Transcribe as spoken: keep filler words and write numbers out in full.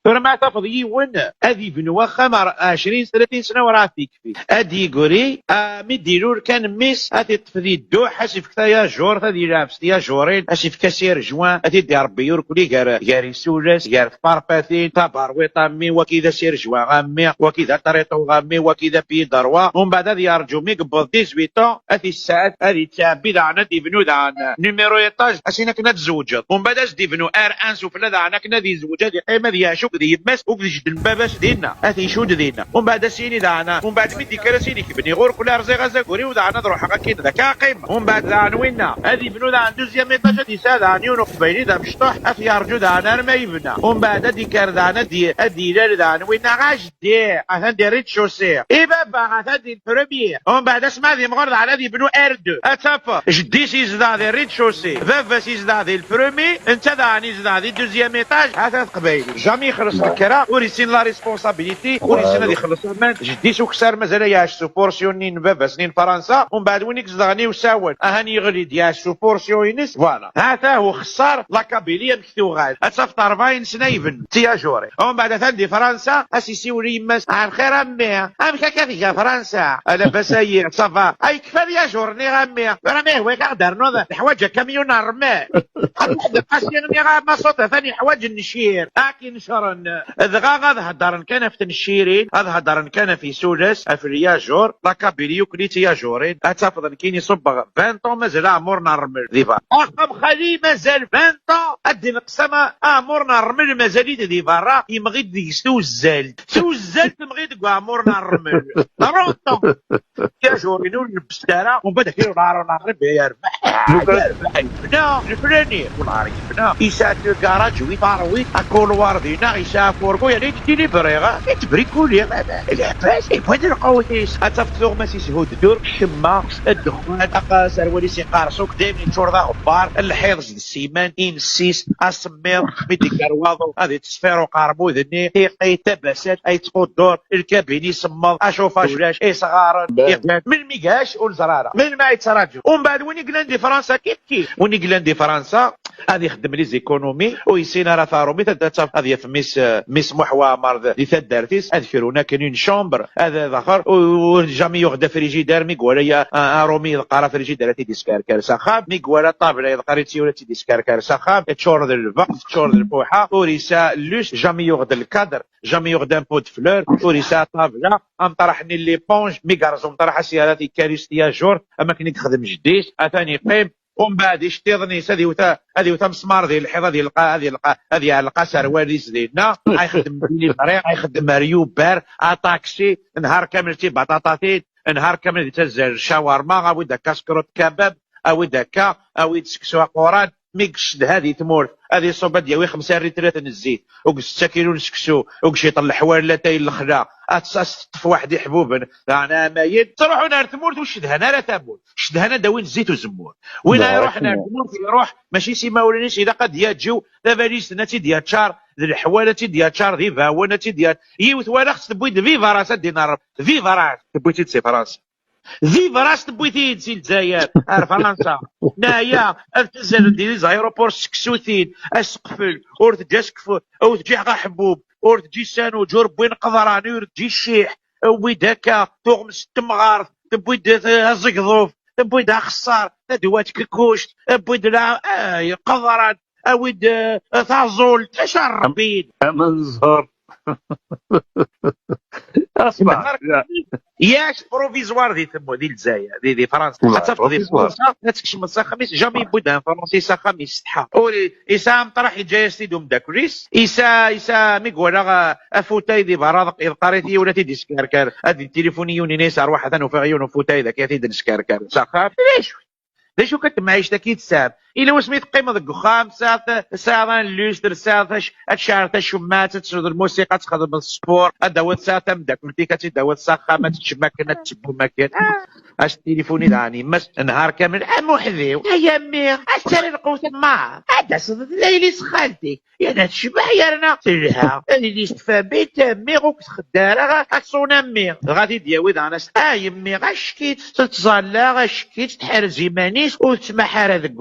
Tura ma tafeḍ yiwen ad ibnu axxam ar ɛecrin, tlatin sna ur ɛad ikfi. Ad d-yegri, ah, mi d-ilul kan mmi-s, ad t-iṭṭef di dduḥ, ad s-ifk tayajurt, ad yelɛeb s tyajurin, ad s-ifk asirjwan, ad t-id-iṛebbi urkli gar, gar isulas, gar tparpatin, taberwiṭ a mmi, waki d asirjwan a mmi, waki d atriṭu a mmi, waki d apied roi. Umbeɛd ad yerǧu mi yewweḍ dix-huit ans, ad t-issaɛed, ad yettɛebbi daɣen, ad d-ibnu daɣen numéro étage, ad s-in akken ad tzewǧeḍ. Umbeɛd ad s-d-ibnu R un sufella daɣen akken ad yezweǧ, ad yeqqim, ad yeɛcu akked yemma-s, akked jeddi n baba-s dinna, ad t-icudd dinna. Umbeɛd ad s-yini daɣen, umbeɛd mi d-yekker ad s-yini kbni ɣur-k, ula rẓiɣ azaguri-w daɣen ad ruḥeɣ akkin d akka qqim. Umbeɛd daɣen winna, ad ibnu daɣen deuxième étage, ad yesɛa daɣen yiwen uqbayli d amecṭuḥ, ad t-yerǧu daɣen arma yebna. Umbeɛd ad d-yekker daɣen, ad d-, ad d-yilal daɣen winna, ɣa jeddi, atan di rez-de-chaussée. I baba, atan di premier. Umbeɛd asma ad yemɣer daɣen ad yebnu R deux. Ad tafeḍ, jeddi-s yezdeɣ di rez-de-chaussée, baba-s yezdeɣ di le premier, netta daɣen yezdeɣ di deuxième étage, ha-t-a teqbaylit. Jamais yexles lekra, ur yessin la responsabilité, ur yessin ad ixelleṣ aman. Jeddi-s ukessar mazal ad iɛac s upursyun-nni n baba-s-nni n Fransa, umbeɛd win i izedɣen i usawen, ahan yeɣli-d iɛac s upursyun-ines, voilà. Ha-t-a uxessar, la Kabylie amek tuɣal. Ad tafeḍ rebɛin sna ibennu, d tiyajurin. Umbeɛd atan di Fransa, ad s-isiwel i yemma-s, "Ah, lxir a mmi, amek akka tga Fransa?" "Ah, labas a yir, ça va." "Ay, kfa lyajuṛ-nni a mmi." "Tura ma yehwa-k ad d-ternuḍ, neḥwaǧ akamyun n ṛṛmel." "Ad ruḥ d qasi-nni a Massot, atan yeḥwaǧ nncir." Akken necren. Dɣa ad heddren kan ɣef tneccirin, ad heddren kan ɣef isulas, ɣef lyajuṛ, la Kabylie yukel-itt tiyajurin, ad tafeḍ nekkini ṣubbeɣ vingt ans mazal aɛmur n ṛṛmel di berra. Axxam xali mazal vingt ans, ad d-ineqsam aɛmur n ṛṛmel mazal-it di berra, yemɣi-d deg-s tuzzalt. Tuzzalt temɣi deg uɛmur n ṛṛmel. Trente ans. Tiyajurin ur nebbes ara, umbeɛd akken ur ɛar ur neɛrib yerbeḥ. Yerbeḥ yebna, leflani, ur neɛrib yebna. Yesɛa le garage, huit par huit, akulwar dinna, yesɛa furgu, yerna yettdilibri, yettbrikuli, lɛebbas, yewwi-d lqawt-is. Ad tafeḍ tuɣmas-is huddur, ccemma, ddexxan, aserwal-is iqerṣ akk, daymen yeččur d aɣebbar, lḥiḍ d ssiman, inessis, asemmiḍ, mi d-ikker waḍu, ad ittṣfir uqermud-nni, tiqit, tabasat, ay yettquddur, lkabin isemmeḍ, acufaj ulac, isɣaren, iqan. Melmi gac ur neẓri ara. Melmi ay yettraǧu? Umbeɛd win i yellan di Fransa kif kif. Win i yellan di Fransa ad ixdem les économies, ur yessin ara tarumit, ad, ad, ad yaf mmi-s, eh, mmi-s Muḥ Waɛmer d-, di taddart-is, ad krun akken une chambre, ad, ad axer, ur, ur jamais yuɣ-d afrijider, mi iwala ya, a, arumi yeḍqar afrijider ad t-id-iskerker s axxam, mi iwala ṭṭabla yeḍqar i tsiwel ad t-id-iskerker s axxam, teččur d lbeqt, teččur d lfuḥa, ur yesɛa luxe, jamais yuɣ-d lkadr, jamais yuɣ-d un pot de fleurs, ur yesɛa ṭṭabla, amṭraḥ-nni l'éponge, mi yerẓ umṭraḥ ad s-yerr ad t-ikker i s tyajurt, am akken i yexdem jeddi-s, atan yeqqim, umbeɛd iceṭṭiḍen-is ad iwet, ad iwet amesmar di lḥiḍ, ad yelqa, ad yelqa, ad yeɛleq aserwal-is dinna, ad ixeddem delivery, ad ixeddem ar Uber, aṭaksi, nhar kamel d tibaṭaṭatin, nhar kamel di ttazzal ccawurma, awi-d akka skrut kabab, awi-d akka, awi-d seksu aquran, mi yecedha di tmurt, ad iṣubb ad d-yawi xemsa rritrat n zzit, u setta kilu n seksu, u ciṭ n leḥwal, latay n lexla, ad s-, ad s-teṭṭef waḥed iḥbuben, daɣen amayen, ttruḥun ar tmurt ur cedhan ara tamurt, cedhan ad d-awin zzit uzemmur. Win ara iruḥen ar tmurt iruḥ, mačči s imawlan-is, ilaq ad d-yaǧew tabalizt-nni ad tt-id-yaččar d leḥwal, ad tt-id-yaččar d ibawen, ad tt-id-yaččar. Yiwet walaɣ-tt tewwi-d viva ras ad d-inerreb, viva ras tewwi-tt-id si Fransa. Viva ras tewwi-t-id si Lezzayer ar Fransa. Neɛya, ad ttazzalen di les aéroports seksutin, aseqfel, ur teǧǧi asekfel, ur teǧǧi aḥebbub, ur teǧǧi sanuǧ, ur wwin qeḍran, ur teǧǧi cciḥ, wwi-d akka tuɣmest n temɣart, tewwi-d t-, aẓegḍuf, tewwi-d axeṣṣar, tadwat kekkuct, tewwi-d la-, ay, qeḍran, awi-d, eh, taẓult, acu ara ṛebbin? Amenẓer. Asma, ya. Yac provisoire di temu-, di Lezzayer, di, di Fransa. Ad tafeḍ di Fransa, ad tkecmeḍ s axxam-is, jamais yewwi-d un Fransi s axxam-is, setḥa. Ur i-, yesɛa amṭraḥ, yeǧǧa-yas-t-id umeddakel-is. Yesɛa, yesɛa, mi iwala, eh, afutay di berra, yeḍqar-it yiwen, ad t-id-iskerker. Ad d-tilifuni yiwen, ini-as, "Arwaḥ, atan ufiɣ yiwen ufutay daki, ad t-id-neskerker s axxam." D acu? D acu kan temɛict-agi i tesɛam? Yella wasmi teqqimeḍ deg uxxam, tesɛiḍ, tesɛiḍ un lustre, tesɛiḍ tac-, ad tceɛreḍ tacemmaɛt, ad tesleḍ lmusiqa, ad txedmeḍ sport, ad d-tawiḍ, tesɛiḍ tameddakelt-ik, ad tt-id-tawiḍ s axxam, ad teččem akken, ad teččem akken. Ad s-tilifuni daɣen yemma-s, nhar kamel, "A Muḥdi-w, ay a mmi, ad terri lqut n ma, ad d-taseḍ d layli s xalti." Yerna tecbeḥ, yerna telha. Ad yili s tfabit, mmi, ur k-txedda ara, ad tṣun a mmi. Dɣa t-id-yawi daɣen as-, ay mmi, acek-itt, tettẓalla, acek-itt, tḥerz iman-is, ur tettmaḥ ara deg